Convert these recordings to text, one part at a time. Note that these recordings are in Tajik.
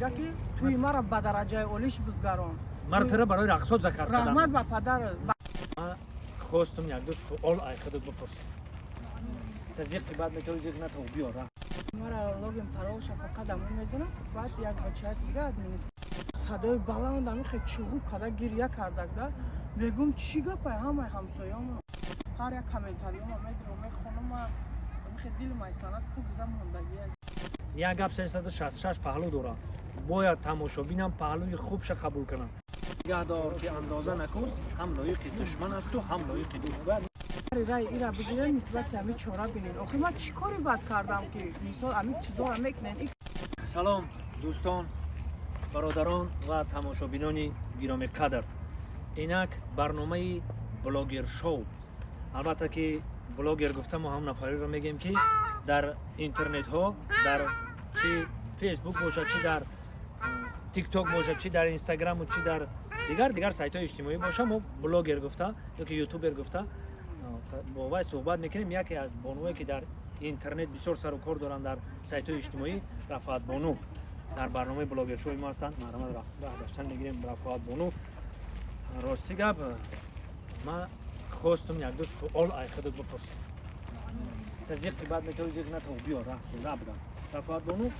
Мега ки туи мара ба дараҷаи олиш бизгарон. Мара тура барои рақсот заказ Раҳмат кардам. ба падар. Ман хостум якду суол ай худат бипурсам. Та зиқи баъд метавони, зиқ натав, биё ра. Мара логин, паролша фақат амон медонам. Баъд як бачаяк дига администратор садои баланд амихе чуғу када гиря кардак да. Мегум, чӣ гапай? Ҳамаи ҳамсоёмон, ҳар як комментариёма медиром, мехонума, амихе дили майсанат пук за мондагия. Як гап 366 паҳлӯ дорад, бояд тамошобинам паҳлӯи хубша қабул кунам. Нигаҳдор, ки андоза накуст, ҳам лоиқи душман асту, ҳам лоиқи дӯст бояд. Рай ира бигирен, нисбати ами чора бинен. Охир ман чӣ кори бад кардам, ки мисол ами чизора мекунен? Салом, дӯстон, бародарон ва тамошобинони гиромиқадр! Инак барномаи блогер шоу. Албатта ки блогер гуфта, мо ҳам нафареро мегӯем, ки дар интернетҳо, дар чи Фейсбук бошад, чи дар Тикток бошад, чи дар Инстаграму, чи дар дигар сайтҳои иҷтимоӣ боша, мо блогер гуфта ёки ютубер гуфта бо вай суҳбат мекунем. Яке аз бонуе, ки дар интернет бисёр сару кор доранд, дар сайтҳои иҷтимоӣ, Рафоатбону дар барномаи блогершои мо ҳастанд. Марҳамат, даштан мегирем, Рафоатбону. Рости гап, ман хостум якду суол ай худат бипурсам. Та зиқи баъд метавони, зиқ натав, биё ра будам. Рафоатбону,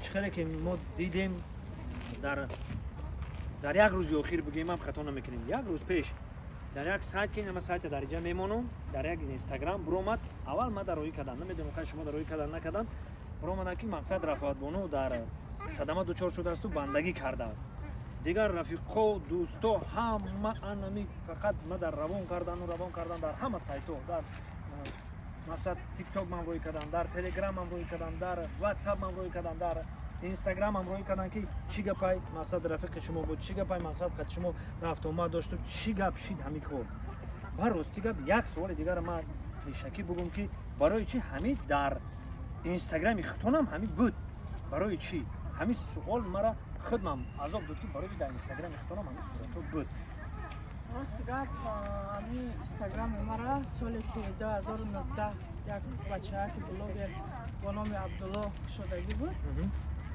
чӣ хеле ки мо дидем, дар як рӯзи охир бигӯем ҳам хато намекунем, як рӯз пеш дар як сайт, ки ама сайта дар инҷа мемонам, дар як Инстаграм буромад. Аввал ма дар роҳӣ кардам, намедонам, хай, шумо дар роҳӣ кардан, накардан, буромада, ки мақсад Рафоатбону дар садама дучор шудаасту бандагӣ кардааст. Дигар рафиқо, дӯсто, ҳама анами фақат ма дар равон кардану равон кардан дар ҳама сайтҳо, дар мақсад Тикток ман рӯй кардам, дар Телеграм ман рӯй кардам, дар Ватсап ман рӯй кардам, дар Инстаграм ҳам рӯй кардам, ки чӣ гапай, мақсад рафиқи шумо буд, чӣ гапай, мақсад қад шумо рафтуомад дошту, чӣ гап шид ҳамин кор? Ва рости гап, як суоли дигара ман пешакӣ бугум, ки барои чӣ ҳамин дар Инстаграми худтонам ҳамин буд? Барои чӣ ҳамин суол мара худмам азоб дод, ки барои чӣ дар Инстаграми худтонам ҳамин суратҳо буд? Рости гап, ами Инстаграми мара соли ки 2019 як бачаяки блогер бо номи Абдулло кушодагӣ буд.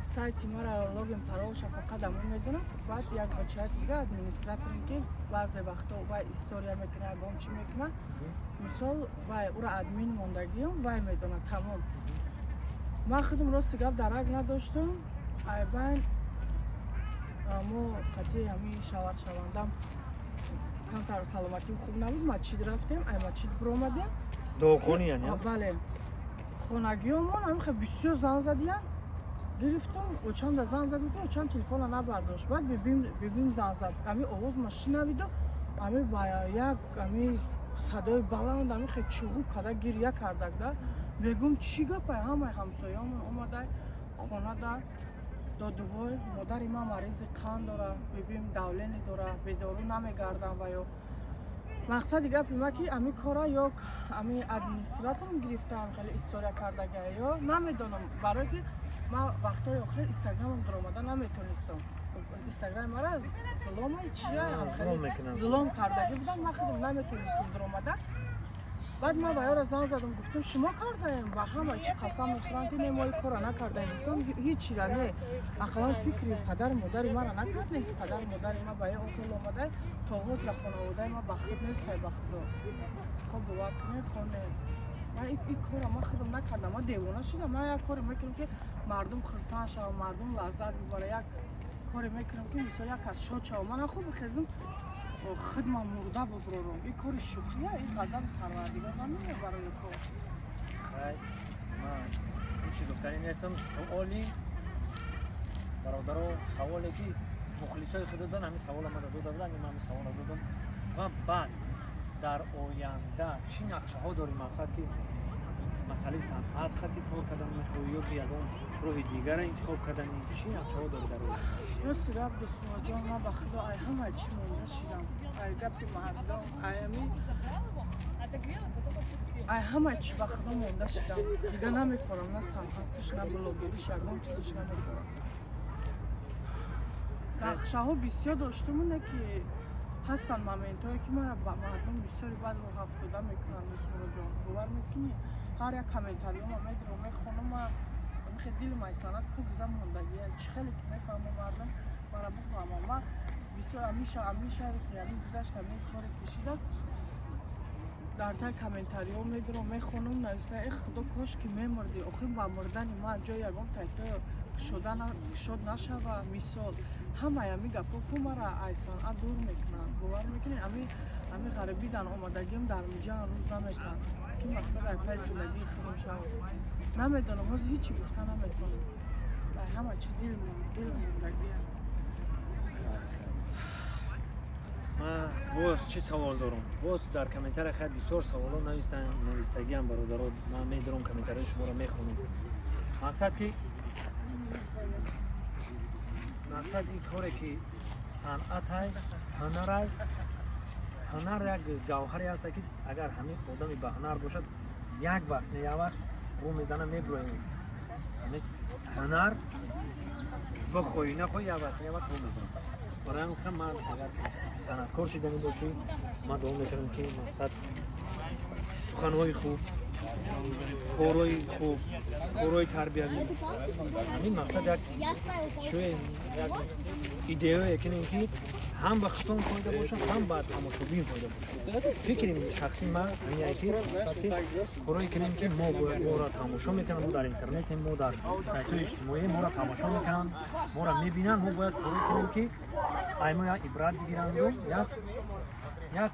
Сайти мара логин, паролша фақат амон медонам. Баъд як бачаяки дига администраторе, ки баъзе вақтҳо вай история мекунад, ягон чӣ мекунад, мисол, вай ура админ мондагиам, вай медонад, тамом. Ман худам, рости гап, дарак надоштам. Айбайн мо қатъи ҳамин шаваршавандам камтар саломатим хуб набуд, масҷид рафтем, ай масҷид биромадем. Дуохонӣ яъне? Бале. Хонагиёмон ҳамихе бисёр зан задиян, гирифтам, очамда зан задем, ки очам телефона набардошт. Баъд бибим зан зад, ами овоз ма шинавиду, ами ба як ами садои баланд амихе чуғу када гиря кардак да. Мегум, чӣ гапай? Ҳамаи ҳамсоёмон омадай хонада, додувой. Модари ман маризи қанд дора, бибим давление дора, бедору намегардам. Ва ё мақсади гапи ма, ки ами кора ё ами администраторам гирифтаам, хеле история кардага, ё намедонам, барое ки ман вақтҳои охир Инстаграмам дуромада наметонистам. Инстаграми мара взломай чия. Взлом мекунанд. Взлом кардагӣ будам, ман худам наметонистам дуромада. Баъд ман ба ёра занг задам, гуфтам, шумо кардаем? Ба ҳама чӣ қасам мехӯрам, ки не, мо ин кора накардаем. Гуфтам, ҳичира не, ақаллан фикри падару модари мара накардем, ки падару модари ман ба ин окол омадай, то ҳозира хонаводаи ман ба худ нестай. Ба худо, хоб, бовар кунед, хоне ман ин кора ман худам накардам. Ман девона шудам. Ман як коре мекунам, ки мардум хурсанд шавад, мардум лаззат бибара, як коре мекунам, ки мисол як кас шод шавад. Ман хуб хезм, худман мурда буброрам. Ин кори шӯхия, ин ғазаби Парвардигор намеояд барои кор. Хай, ман ҳечи гуфтанӣ нестам. Суоли бародаро, саволе ки мухлисои худ додан, ҳамин савола мара дода буданд, ман ҳамин савола додам. Ва баъд дар оянда чӣ нақшаҳо дорӣ? Мақсад ки масъалаи санъат хати кор кардан мехоҳӣ ё ки ягон роҳи дигара интихоб кардани? Чӣ нақшаҳо дорӣ дар оянда? Рости гап, дӯстмоҷон, ман ба худо ай ҳама чӣ монда шидам, ай гапи мардум, ай ами, ай ҳама чӣ ба худо монда шидам. Дига намефорам, на санъатиш, на блогериш, ягон чизиш намефорам. Нақшаҳо бисёр доштуму, не ки ҳастанд моментҳое, ки мара ба мардум бисёри бад рӯҳафтода мекунанд. Дӯстмуроҷон, бовар мекунӣ, ҳар як комментариёма медиром, мехонума. Ҳамихе дили май санъат пук замондагия. Чӣ хеле ки мефаҳмам, мардум мара бифаҳмам. Ма бисёр амиша амишаре ки ами гузашт, ами коре кишида, дар тай комментариҳо медурам, мехонам, нависта: «Э худо, кош ки мемурдӣ, охир ба мурдани ман ҷои ягон тайто кушод нашава». Мисол, ҳамаи ами гапҳо ку мара ай санъат дур мекунанд. Бовар мекунед, ами ғарибидан омадагиам дар миҷа ҳанӯз наметавон ки мақсад ай пай зиндагии худам шавам. Намедонам, ҳозир ҳичи гуфта наметавонам. Дар ҳама чи дил мондагия. Ман боз чӣ савол дорам? Боз дар комментария хеле бисёр саволо навистагиам, бародаро. Ман медорам, комментарияи шуморо мехонам. Мақсад ин коре ки санъатай, ҳунарай. Ҳунар як ҷавҳаре аст, ки агар ҳамин одами ба ҳунар бошад, як вақт не, як вақт рӯ мезана, мебуроем. Ҳамин ҳунар, бихоҳӣ нахоҳӣ, як вақт не, як вақт рӯ мезанад. Барои ҳамин гуфтам, ман агар санъаткор шиданӣ бошӣ, ман дуо мекунам, ки мақсад суханҳои хуб, корҳои хуб, корҳои тарбиявӣ, ҳамин мақсад як чӯе, як идеое кунем, ки ҳам ба худтон фоида бошад, ҳам ба тамошобин фоида бошад. Фикри шахси ман ҳамин ки мақсад ки корҳое кунем, ки мо бояд моро тамошо мекунанд. Мо дар интернетем, мо дар сайтҳои иҷтимоӣ, моро тамошо мекунанд, моро мебинанд. Мо бояд корҳое кунем, ки ай мо як ибрат бигиранду як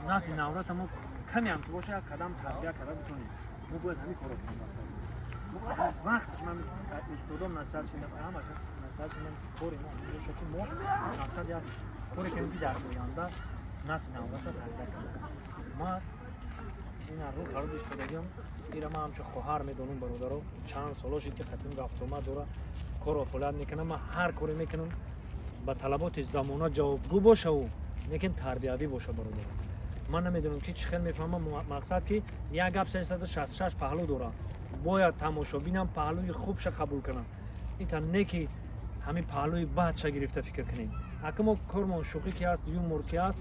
насли навраса мо каме ҳам ки боша, як қадам тарбия карда битонем. Мо бояд ҳамин корро кунем. Вақташ ман устодом насиҳат шудам, ҳама кас насиҳат шудам, ки кори мо ҳамин бошад, ки мо мақсад як коре кунем, ки дар оянда насли навраса тарбия кунем. Ма ин рӯ қарор истодагиам, ира ман ҳамчун хоҳар медонам, бародаро. Чанд соло шид, ки қатим рафтуомад дора, корро фаъолият мекунам. Ман ҳар коре мекунам, ба талаботи замона ҷавобгӯ бошаву лекин тарбиявӣ боша. Бародаро, ман намедонам, ки чӣ хел мефаҳмам. Мақсад ки як гап 366 паҳлӯ дорад. Бояд тамошобинам паҳлӯи хубша қабул кунам, ита не ки ҳамин паҳлӯи бадша гирифта фикр кунем. Ака, мо кормон шӯхӣ ки аст, юмор ки аст,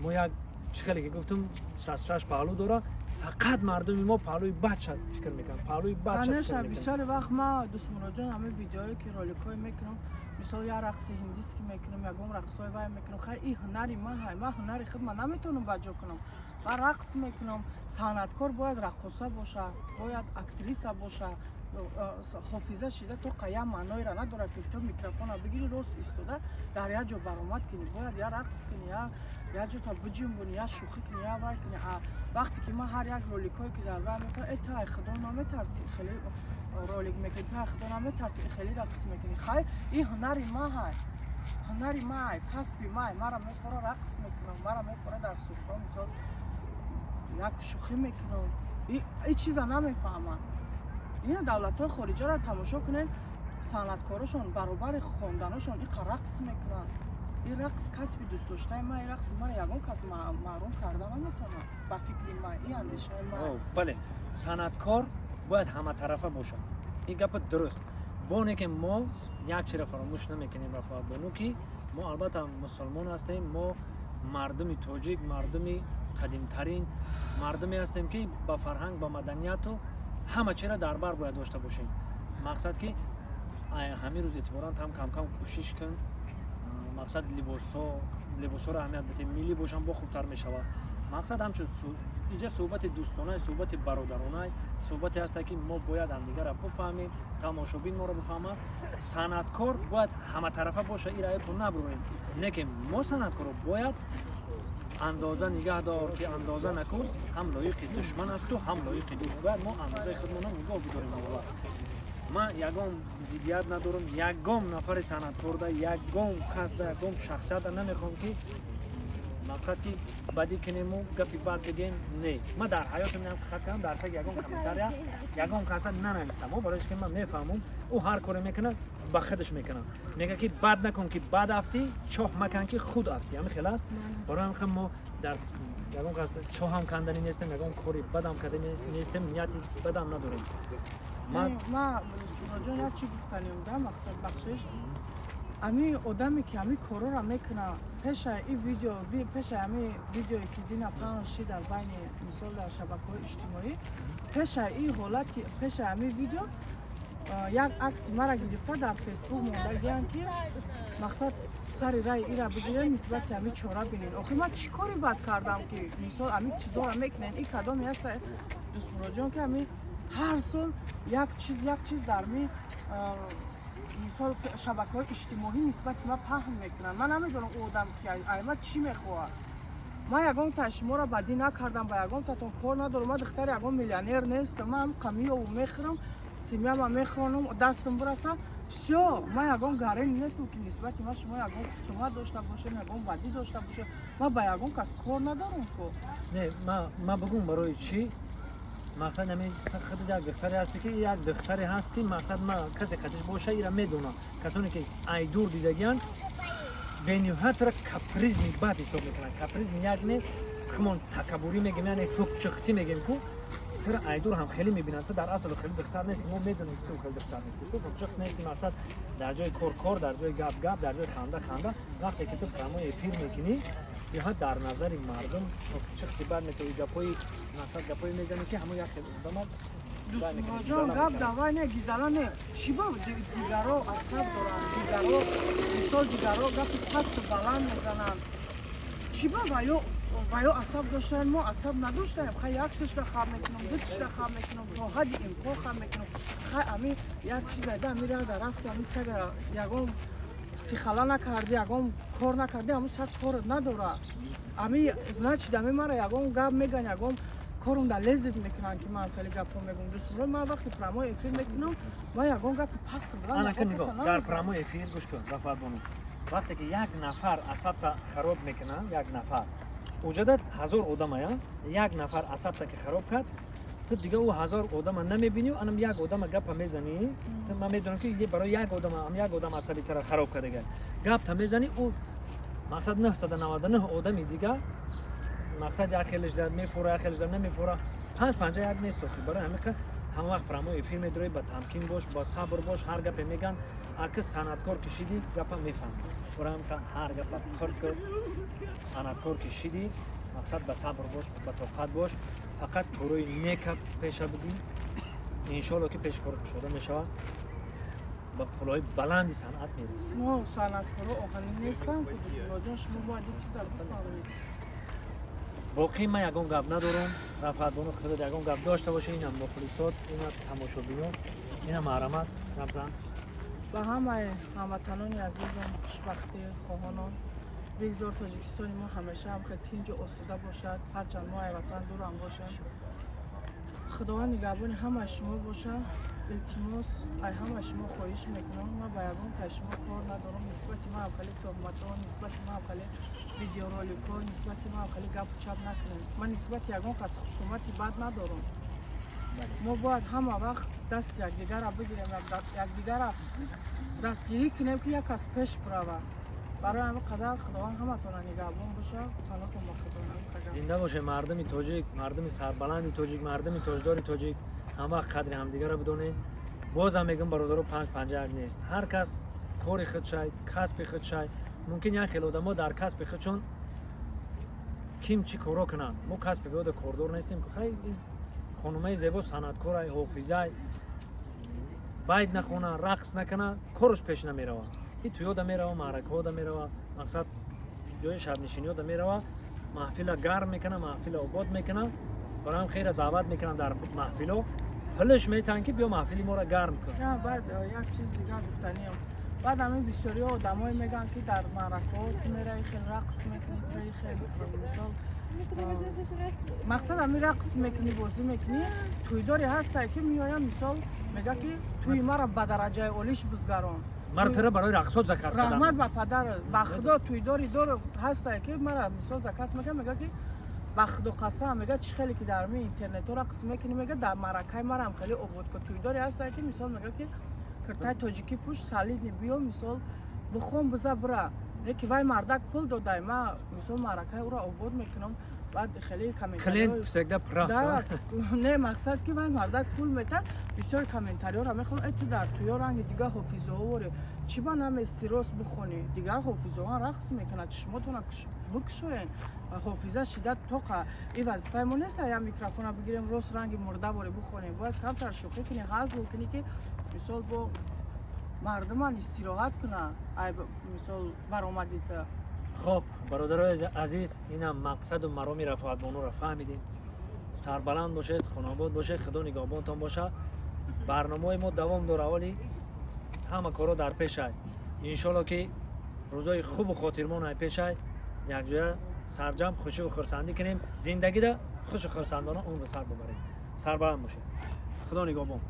мо як чӣ хеле ки гуфтум, 66 паҳлӯ дорад. Фақат мардуми мо паҳлӯи бадша фикр мекунанд, паҳлӯи бадша фикр Конечно. мекунанд. Бисёри вақт ма, дӯстмуроҷон, ҳамин видеое ки роликҳое мекунам, мисол, як рақси ҳиндиски мекунам, ягон рақсҳои вай мекунам. Хай, ин ҳунари ман ҳай, ман ҳунари худ ман наметавонам ба ҷо кунам. Ман рақс мекунам. Санъаткор бояд раққоса боша, бояд актриса боша, ҳофиза шида то як маъноеро надорад, ки ту микрофона бигири, рост истода дар як ҷо баромад кунӣ. Бояд я рақс кунӣ, я ҷота биҷунбонӣ, я шӯхӣ кунӣ, я вай кунӣ. Вақте ки ман ҳар як роликҳое ки дар вай мекунам: «Э, ту ай худо наметарсӣ, хеле ролик мекунӣ, ту ай худо наметарсӣ, хеле рақс мекунӣ?» Хай, ин ҳунари ман ҳай, ҳунари ман, касби ман. Мара мефора рақс мекунам, мара мефора дар сурудҳо, мисол, як шӯхӣ мекунам. Ин чиза намефаҳмам. Ина давлатҳои хориҷаро тамошо кунед, санъаткорошон баробари хонданошон иқа рақс мекунанд. Ин рақс касби дӯстдоштаи ман, ин рақси ман ягон кас маҳрум карда наметавонад. Ба фикри ман, ин андешаи ман. Бале, санъаткор бояд ҳаматарафа бошад, ин гапа дуруст. Боне ки мо як чиро фаромӯш намекунем, Рафоатбону, ки мо албатта мусулмон ҳастем. Мо мардуми тоҷик, мардуми қадимтарин мардуме ҳастем, ки ба фарҳанг, ба маданияту ҳама чиро дар бар бояд дошта бошем. Мақсад ки ҳамин рӯз эътиборан там камкам кӯшиш кун. Мақсад, либосҳоро аҳамият бидем, миллӣ бошанд, бо хубтар мешавад. Мақсад, ҳамчун инҷа суҳбати дӯстонае, суҳбати бародаронае, суҳбате ҳаста, ки мо бояд ҳамдигарро бифаҳмем, тамошобин моро бифаҳмад. Санъаткор бояд ҳаматарафа боша, ира то набурем, не ки мо санъаткоро бояд андоза нигаҳ дор, ки андоза накуст, ҳам лоиқи душман асту, ҳам лоиқи дӯст. Бояд мо андозаи худмонро нигоҳ бидорем. Аввал ман ягон зиддият надорам ягон нафари санъаткорда, ягон касда, ягон шахсията намехоҳам, ки мақсад ки бадӣ кунему гапи бад бигем. Не, ман дар ҳаётам ям хат кардам, дар таги ягон комментария ягон каса нанавистам. Барои ки ман мефаҳмам, ӯ ҳар коре мекунад, ба худаш мекунад. Мега ки бад накун, ки бад афтӣ, чоҳ макан, ки худ афтӣ. Ҳамин хел аст. Барои ҳамин мо дар ягон кас чоҳам кандани нестем, ягон кори бадам кардани нестем, нияти бадам надорем. Ман Суроҷон, як чӣ гуфтанем да, мақсад, бахшиш, ами одаме ки ами корора мекуна, пеша и видео, пеша ами видеое ки дина паҳн шид дар байни, мисол, дар шабакаҳои иҷтимоӣ, пеша и ҳолати, пеша ами видео. Як акси мара гирифта, дар Фейсбук мондагиян, ки мақсад сари раи ира бигирен, нисбати ҳами чора бинен. Охир ман чӣ кори бад кардам, ки мисол ами чизоро мекунен? И кадоме аста, Дӯстмуроҷон, ки ами ҳар сол як чиз, як чиз дар ми мисол шабакаҳои иҷтимоӣ нисбати ман паҳн мекунанд? Ман намедонам, ӯ одам ки ай ман чӣ мехоҳад. Ман ягон та шуморо бадӣ накардам, ба ягон татон кор надорам. Ман духтари ягон миллионер нестам. Ман ҳам қамиёву мехӯрам, семья ма мехонам, дастам бирасам, всё. Ман ягон гарен нестам, ки нисбати ман шумо ягон хусумат дошта бошем, ягон бадӣ дошта бошем. Ман ба ягон кас кор надорам ко. Не, ма бигӯм, барои чӣ мақсад ҳамин худ як духтаре ҳасте, ки як духтаре ҳаст, ки мақсад ма касе қатиш боша, ира медонам, касоне ки айдур дидагиянд, бениҳоятра капризный бад ҳисоб мекунанд. Капризный як не, хумон такаббурӣ мегем, яъне фукчухтӣ мегем ку. Тура айдур ҳам хеле мебинанд, ту дар асл хеле духтар нести. Мо медонем, ки ту хеле духтар нести, ту фукчухт нести. Мақсад, дар ҷои кор кор, дар ҷои гап гап, дар ҷои ханда ханда. Вақте ки ту прямой эфир мекунӣ, ниҳоят дар назари мардум фукчухти бад метавӣ, гапҳои мақсад гапҳое мезанӣ, ки ҳамон як хел одама. Дӯстмуроҷон, гап давай не, гизала не. Чӣ ба дигаро асаб доранд, дигаро мисол дигаро гапи пасту баланд мезананд? Чӣ ба ваё асаб доштаем, мо асаб надоштаем? Хай, як тишта хаб мекунам, ду тишта хаб мекунам, то ҳадди имкон хаб мекунам. Хай, ами як чиз айда, ами рада рафта, ами сага ягон сихала накарди, ягон кор накарди, ҳамун саг кор надора. Ами значит, ами мара ягон гап меган, ягон корум да лезит мекунанд, ки ман хеле гапҳо мегӯм. Дӯстмуро, ман вақти прямой эфир мекунам, ман ягон гапи паст баланд дар прямой эфир, гӯш кун, Рафаат бону, вақте ки як нафар асабта хароб мекунад, як нафар уҷадат 1000 одамая, як нафар асабта ки хароб кард, ту дига ӯ 1000 одама намебинӣ, анам як одама гапа мезанӣ. Ту ман медонам, ки барои як одама, ам як одам асабитара хароб кардага, гапта мезанӣ, ӯ мақсад 999 одами дига мақсад як хелеш дар мефура, як хелеш дар намефура. Панҷ панҷа як нест охи. Барои ҳамиқа ҳама вақт прямой эфир медорӣ, ба тамкин бош, ба сабр бош. Ҳар гапе меган, аки санъаткор ки шидӣ, гапа мефаҳмӣ. Барои ҳамиқа ҳар гапа қирд кун. Санъаткор ки шидӣ, мақсад ба сабр бош, ба тоқат бош, фақат корои нека пеша бидӣ. Иншоалло, ки пеши корот кушода мешавад, ба қуллаҳои баланди санъат мерасӣ. Мо санъаткоро оҳанӣ нестам ку, Дӯстмуроҷон, шумо бояд ин чиза бифаҳмед. Боқӣ ман ягон гап надорам. Рафаатбону, худат ягон гап дошта бошӣ, инам мухлисот, ина тамошобино, ина маҳрамат набзан. Ба ҳамаи ҳамватанони азизам хушбахтӣ хоҳонон. Бигзор Тоҷикистони мо ҳамеша ҳам хел тинҷу осуда бошад, ҳарчанд мо ай ватан дурам бошем. Худованд нигаҳбони ҳамаи шумо бошад. Илтимос, ай ҳамаи шумо хоҳиш мекунам, ман ба ягон кай шумо кор надорам. Нисбати ман хеле тӯҳматҳо, нисбати ман хеле видеороликҳо, нисбати ман хеле гапу чап накунем. Ман нисбати ягон кас хусумати бад надорам. Мо бояд ҳама вақт дасти якдигарро бигирем, якдигарро дастгирӣ кунем, ки як кас пеш бирава. Барои ҳамин қадар Худованд ҳаматона нигаҳбон боша. Паноҳтон ба Худо. Зинда боше мардуми тоҷик, мардуми сарбаланди тоҷик, мардуми тоҷдори тоҷик. Ҳам вақт қадри ҳамдигарро бидонед. Бозам мегӯм, бародаро, панҷ панҷа як нест. Ҳар кас кори худ шай, касби худ шай. Мумкин як хел одамо дар касби худшон ким чӣ коро кунанд. Мо касби биёда кордор нестем. Хай, хонумаи зебо санъаткорай, ҳофизай, байт нахона, рақс накуна, корш пеш намерава. И туёда мерава, маъракаҳода мерава, мақсад ҷои шабнишиниёда мерава, маҳфила гарм мекуна, маҳфила обод мекуна. Барои ҳам хейра даъват мекунанд, дар маҳфило пулш метаҳанд, ки биё маҳфили моро гарм кун. Баъд як чиз дигар гуфтаниям. Баъд ҳамин бисёриҳо одамое мегӯянд, ки дар маъракаҳо ту мераи, хел рақс мекунӣ, туи хел мисол мақсад ҳамин рақс мекунӣ, бозӣ мекунӣ. Тӯйдоре ҳастае, ки меоянд, мисол мега, ки тӯи маро ба дараҷаи олиш бизгарон. Маро тура барои рақсот заказ кардам. Раҳмат ба падар, ба Худо, тӯйдори дор ҳастае, ки мара мисол заказ мекунад, мега, ки ба Худо қасам, мега, чӣ хеле ки дар ми интернетҳо рақс мекунӣ, мега, дар маъракаи марам хеле обод кун. Тӯйдоре ҳастае, ки мисол мега, ки киртаи тоҷикӣ пӯш, солидный биё, мисол бихон, биза, бира. Леки вай мардак пул додай, ма мисол маъракаи ӯро обод мекунам. Баъд хеле Клиент всегда прав. Не, мақсад ки вай мардак пул метад. Бисёр комментариёро мехонам: э, ту дар туё ранги дигар ҳофизоҳо ворӣ, чӣ ба намести рост бихонӣ? Дигар ҳофизоҳо рақс мекунад, чишмотона Бикушоен, ҳофиза шида тоқа. И вазифаи мо нест, як микрофона бигирем, рост ранги мурдаворе бихонем. Бояд камтар шӯхӣ кунӣ, ҳазл кунӣ, ки мисол бо мардуман истироҳат куна, ай мисол баромадита. Хоб, бародарои азиз, инам мақсаду мароми Рафоатбонуро фаҳмидем. Сарбаланд бошед, хонобод бошед, Худо нигаҳбонтон боша. Барномаҳои мо давом дора, оли ҳама корҳо дар пешай. Иншолло, ки рӯзои хубу хотирмон ай пешай, якҷоя сарҷам хушиву хурсандӣ кунем, зиндагида хушу хурсандона умр сар бубарем. Сарбаланд бошед, Худо нигаҳбон.